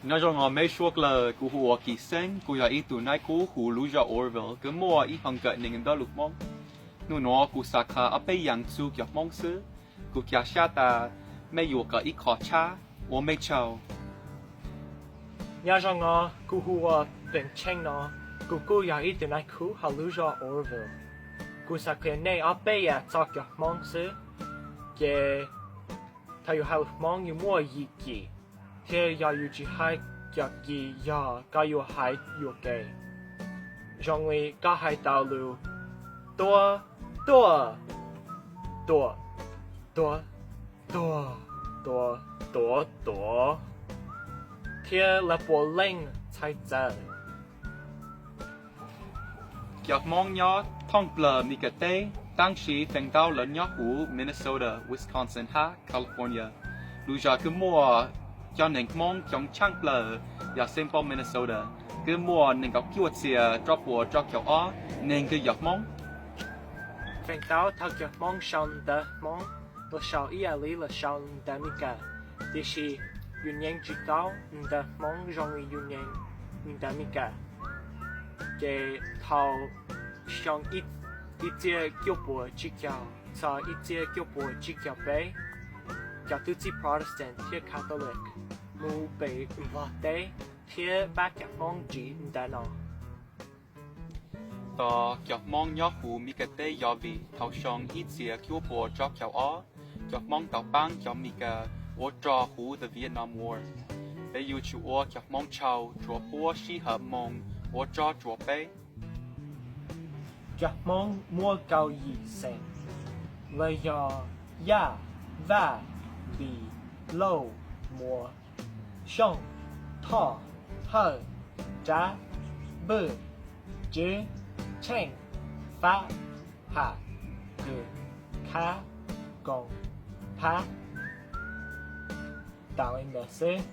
Nyob zoo os meb suav dlawg, kuv hu ua Kim Xeeb, kuv yog ib tug nais kub huv lub zos Oroville, kuv muaj ib hoo kawm neeg ntawm lus Hmoob. Hnub nuav kuv xav qha ob peb yaam txug cov Hmoob xwb. Kuv ca sab tas mej yuav kawm ib qho tshab, ua mej tsaug. Nyob zoo os, kuv hu ua Peem Tsheej no, kuv kuj yog ib tug nais kub hauv lub zos Oroville. Kuv xav qhia nej ob peb yaam txog cov Hmoob xwb. Ces thaum yus hais lus Hmoob yus muaj yim kis, thiab yog yus tsis hais cov kis yog koj yuav hais yuam kev. Zoo li koj hais tau lus tuaj, tuaj, tuam, tuag, tuag, tuam, tuav, tuav, thiab lawv puav leej txhais txawv. Cov Hmoob nyob thoob plawg Mis Kas teb, tab sis feem ntau lawv nyob huv Minnesota, Wisconsin hab California. Lub zos kuj muaj cov neeg Hmoob coob tshaaj plawg yog Saint Paul, Minnesota, kuj muaj neeg nkaum cuaj txhiab rau puas rau caum ob neeg kws yog Hmoob. Feem ntau thaum cov Hmoob sau ntawv Hmoob los sau ib yam li los sau ntawv Mis Kas, tiam sis yus nyeem tsis tau ntawv Hmoob zoo li yus nyeem ntawv Mis Kas. Ces thaum xyoo ib txhiab cuaj puas tsib caug txog ib txhiab cuaj puas tsib caug peb, cov tub txib Protestant thiab Catholic mus pem Nplog teb thiab pab cov Hmoob nrhiav ntawv no. Tos cov Hmoob nyob huv Mis Kas teb yog vim thaum xyoo ib txhiab cuaj puas rau caum ob, cov Hmoob tau paab cov Mis Kas ua rog huv the Vietnam War. Peb yuav tsum ua cov Hmoob tsaug tsuav puab sij hawm moog ua rog tsuav peb. Cov Hmoob muaj kaum yim xeem, los yog Yaj, Vaj, Npis, Lauj, Muas, Xyooj, Thoj, Hawj, Rab, Npwj, Tswv, Tsheej, Fab, Ham, Kws, Khab, Koos, Phab. Tau li ntawd xwb.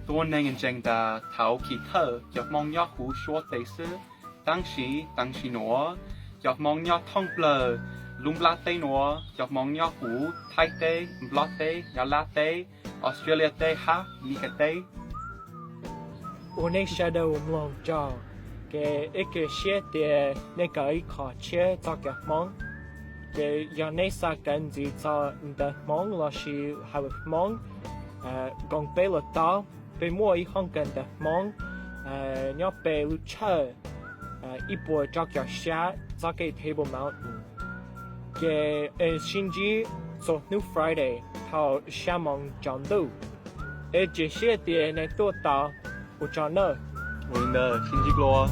Tuab neeg ntseeg tas thaum chiv thawj cov Hmoob nyob huv suav teb xwb, tab sis tam sim nuav cov Hmoob nyob thoob plawg lub nplaj teb nuav, cov Hmoob nyob huv Thaib teb, Nplog teb, Nyab Laj teb, Australia teb hab Mis Kas teb. Ua nej sawv daws mloog tsaug, ces ib cia siab tias nej kawm ib qho tshiab txog cov Hmoob. Ces yog nej xav kawm ntxiv txog ntawv Hmoob lossis hais lus Hmoob, koom peb los tau. Peb muaj ib hoob kawm ntawv Hmoob nyob pem lub tshawj ib puas rau caum xya txoj kev Table Mountain. Ces sib ntsib txhua hnub Friday thaum xya moos tsaus ntuj. Es cia siab tias nej tuaj tau. Ua tsaug nawb. Ua li ntawd, sib ntsib dlua.